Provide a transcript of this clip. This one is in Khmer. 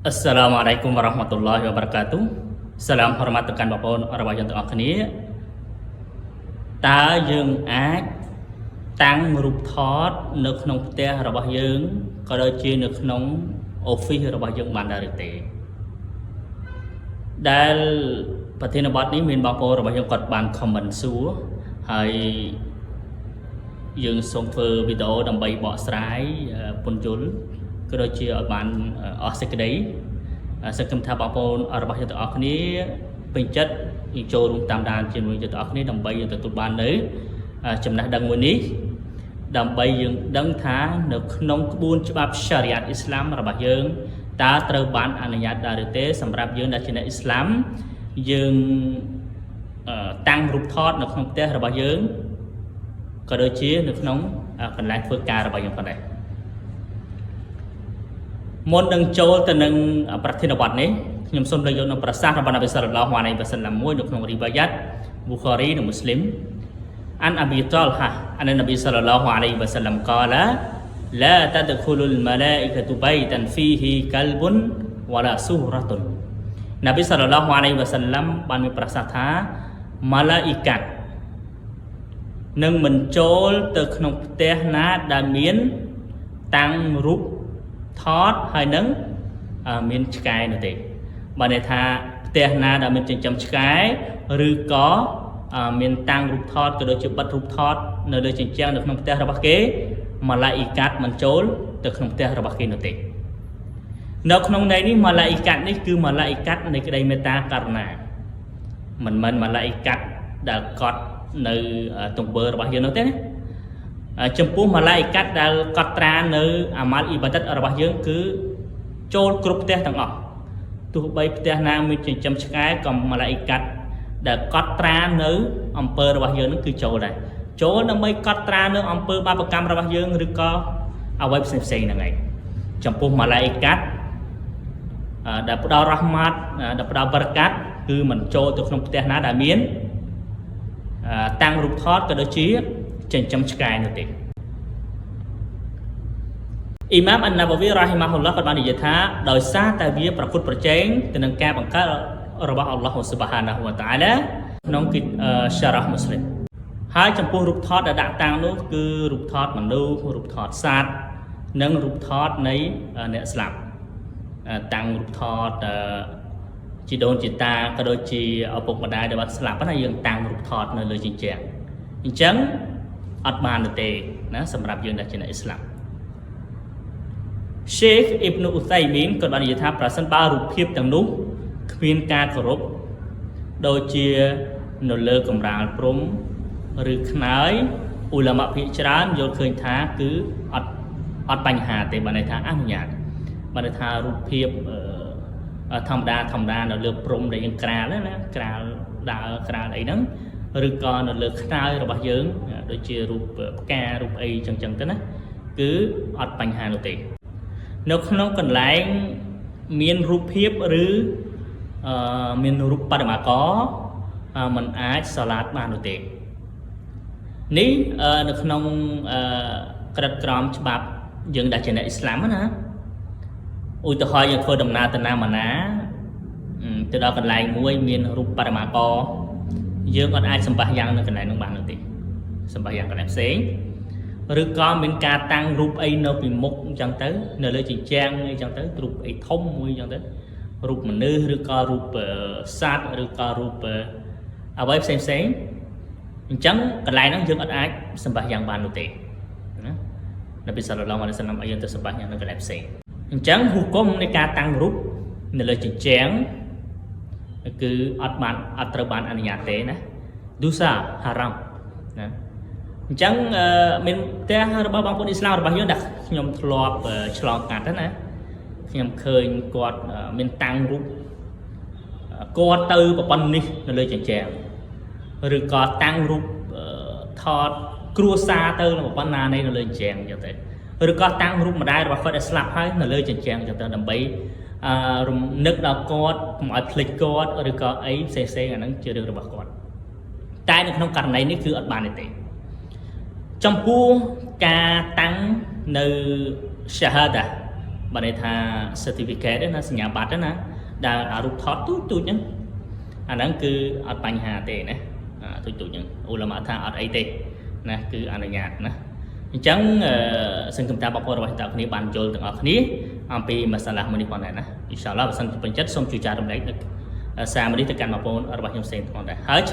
السلام عليكم ورحمة الله وبركاته សាឡាមហរមាត់ទៅកាន់បងប្អូនរបស់យើងទាំងអស់គ្នាតើយើងអាចតាំងរូបថតនៅក្នុងផ្ទះរបស់យើងក៏ដូចជានៅក្នុង office របស់យើងបានដែរឬទេដែលប្រធានបទនេះមានបងប្អូនរបស់យើងគាត់បាន comment សួរហើយយើងសូមធ្វើវីដេអូដើម្បីបកស្រាយពន្យល់ក៏ដូចជាឲ្យបានអស់សេចក្តី សង្ឃឹមថាបងប្អូនរបស់យើងទាំងអស់គ្នាពេញចិត្តយើងចូលរួមតាមដានជាមួយយើងទាំងអស់គ្នាដើម្បីយើងទទួលបាននៅចំណេះដឹងមួយនេះដើម្បីយើងដឹងថានៅក្នុងក្បួនច្បាប់សារីអាតអ៊ីស្លាមរបស់យើងតើត្រូវបានអនុញ្ញាតដែរឬទេសម្រាប់យើងដែលជាអ្នកអ៊ីស្លាមយើងតាំងរូបថតនៅក្នុងផ្ទះរបស់យើងក៏ដូចជានៅក្នុងកន្លែងធ្វើការរបស់យើងផងដែរ មុននឹងចូលទៅនឹងប្រធានបទនេះខ្ញុំសូមលើកយកនូវប្រសាសន៍របស់នប៊ីصلى الله عليه وسلمមួយនៅក្នុងរីវ៉ាយ៉ាត់ប៊ូខារីនិងមូស្លីម عن أبي طلحة أن النبي صلى الله عليه وسلم قال لا تدخل الملائكة بيتا فيه كلب ولا صورة នប៊ីصلى الله عليه وسلمបានមានប្រសាសន៍ថាម៉ាឡាអ៊ីកាត់នឹងមិនចូលទៅក្នុងផ្ទះណាដែលមានតាំងរូបថតហើយនឹងមានឆ្កែនោះទេបើន័យថាផ្ទះណាដែលមានចិញ្ចឹមឆ្កែឬក៏មានតាំងរូបថតក៏ដូចជាបិទរូបថតនៅលើជញ្ជាំងនៅក្នុងផ្ទះរបស់គេម៉ាឡាអ៊ីកាត់មិនចូលទៅក្នុងផ្ទះរបស់គេនោះទេនៅក្នុងន័យនេះម៉ាឡាអ៊ីកាត់នេះគឺម៉ាឡាអ៊ីកាត់នៃក្តីមេត្តាករុណាមិនមែនម៉ាឡាអ៊ីកាត់ដែលកត់នៅទង្វើរបស់យើងនោះទេណាចំពោះម៉ាឡាអ៊ីកាត់ដែលកត់ត្រានៅអាម៉ាល់អ៊ីបាដិតរបស់យើងគឺចូលគ្រប់ផ្ទះទាំងអស់ទោះបីផ្ទះណាមានចិញ្ចឹមឆ្កែក៏ម៉ាឡាអ៊ីកាត់ដែលកត់ត្រានៅអំពើរបស់យើងនឹងគឺចូលដែរចូលដើម្បីកត់ត្រានៅអំពើបាបកម្មរបស់យើងឬក៏អ្វីផ្សេងផ្សេងហ្នឹងឯងចំពោះម៉ាឡាអ៊ីកាត់ដែលផ្ដល់រ៉ហ្មាត់ដែលផ្ដល់បរកាត់គឺមិនចូលទៅក្នុងផ្ទះណាដែលមានតាំងរូបថតក៏ដូចជាចិញ្ចឹមឆ្កែនោះទេអ៊ីម៉ាមអានណាបវីرحمه اللهគាត់បាននិយាយថាដោយសារតែវាប្រកួតប្រជែងទៅនឹងការបង្កើតរបស់អល់ឡោះسبحانه وتعالىក្នុងគិតសារ៉ាស់មូស្លីមហើយចំពោះរូបថតដែលដាក់តាំងនោះគឺរូបថតមនុស្សរូបថតសត្វនិងរូបថតនៃអ្នកស្លាប់តាំងរូបថតជីដូនជីតាក៏ដូចជាឪពុកម្ដាយដែលបានស្លាប់ណាយើងតាំងរូបថតនៅលើជញ្ជាំងអញ្ចឹងអត់បានទេណាសម្រាប់យើងដែលជាអ្នកអ៊ីស្លាម Sheikh Ibn Uthaymin ក៏បាននិយាយថាប្រសិនបើរូបភាពទាំងនោះគ្មានការគោរពដូចជានៅលើកម្រាលព្រំឬខ្នើយអ៊ុលម៉ាភាគច្រើនយល់ឃើញថាគឺអត់អត់បញ្ហាទេបានន័យថាអនុញ្ញាតបានន័យថារូបភាពធម្មតាធម្មតានៅលើព្រំដែលយើងក្រាលណាក្រាលដើរក្រាលអីហ្នឹងឬក៏នៅលើខ្នើយរបស់យើងដូចជារូបផ្ការូបអីចឹងចឹងទៅណាគឺអត់បញ្ហានោះទេនៅក្នុងកន្លែងមានរូបភាពឬមានរូបបដិមាករมันអាចសាឡាតបាននោះទេនេះនៅក្នុងក្រិតក្រមច្បាប់យើងដែលជាអ្នកអ៊ីស្លាមណាឧទាហរណ៍យើងធ្វើដំណើរទៅណាមកណាទៅដល់កន្លែងមួយមានរូបបដិមាករយើងអត់អាចសម្បាយ៉ាងនៅកន្លែងនោះបាននោះទេសម្បាយ៉ាងកន្លែងផ្សេងឬក៏មានការតាំងរូបអីនៅពីមុខអញ្ចឹងទៅនៅលើជញ្ជាំងអីចឹងទៅរូបអីធំមួយអញ្ចឹងទៅរូបមនុស្សឬក៏រូបសត្វឬក៏រូបអ្វីផ្សេងផ្សេងអញ្ចឹងកន្លែងហ្នឹងយើងអត់អាចសម្បាយ៉ាងបាននោះទេណានប៊ីصلى الله عليه وسلمឲ្យយើងទៅសម្បាយ៉ាងនៅកន្លែងផ្សេងអញ្ចឹងហ៊ូគុំនៃការតាំងរូបនៅលើជញ្ជាំងគឺអត់បានអត់ត្រូវបានអនុញ្ញាតទេណាdosa haram ណាអញ្ចឹងមានផ្ទះរបស់បងប្អូនអ៊ីស្លាមរបស់យើងដែលខ្ញុំធ្លាប់ឆ្លងកាត់ណាខ្ញុំឃើញគាត់មានតាំងរូបគាត់ទៅប្រព័ន្ធនេះនៅលើជញ្ជាំងឬក៏តាំងរូបថតគ្រួសារទៅនៅប្រព័ន្ធណានៃនៅលើជញ្ជាំងអញ្ចឹងទៅឬក៏តាំងរូបម្ដាយរបស់គាត់ដែលស្លាប់ហើយនៅលើជញ្ជាំងអញ្ចឹងទៅដើម្បីរំនឹកដល់គាត់កុំឲ្យភ្លេចគាត់ឬក៏អីផ្សេងផ្សេងអាហ្នឹងជារឿងរបស់គាត់តែនៅក្នុងករណីនេះគឺអត់បានទេចំពោះការតាំងនៅ shahada បានន័យថា certificate ណាសញ្ញាបត្រណាដែលអារូបថតទូចទូចហ្នឹងអាហ្នឹងគឺអត់បញ្ហាទេណាអាទូចទូចហ្នឹងអ៊ូឡាម៉ាថាអត់អីទេណាគឺអនុញ្ញាតណាអញ្ចឹងអឺសង្ឃឹមថាបងប្អូនរបស់អ្នកគ្នាបានយល់ទាំងអស់គ្នាអំពីمسألة មួយនេះផងដែរណាអ៊ីនសាអល់ឡោះបើសិនជាពេញចិត្តសូមជួយចែករំលែកនៅសារមួយនេះទៅកាន់បងប្អូនរបស់ខ្ញុំផ្សេងផងដែរហើយឆ្លៀ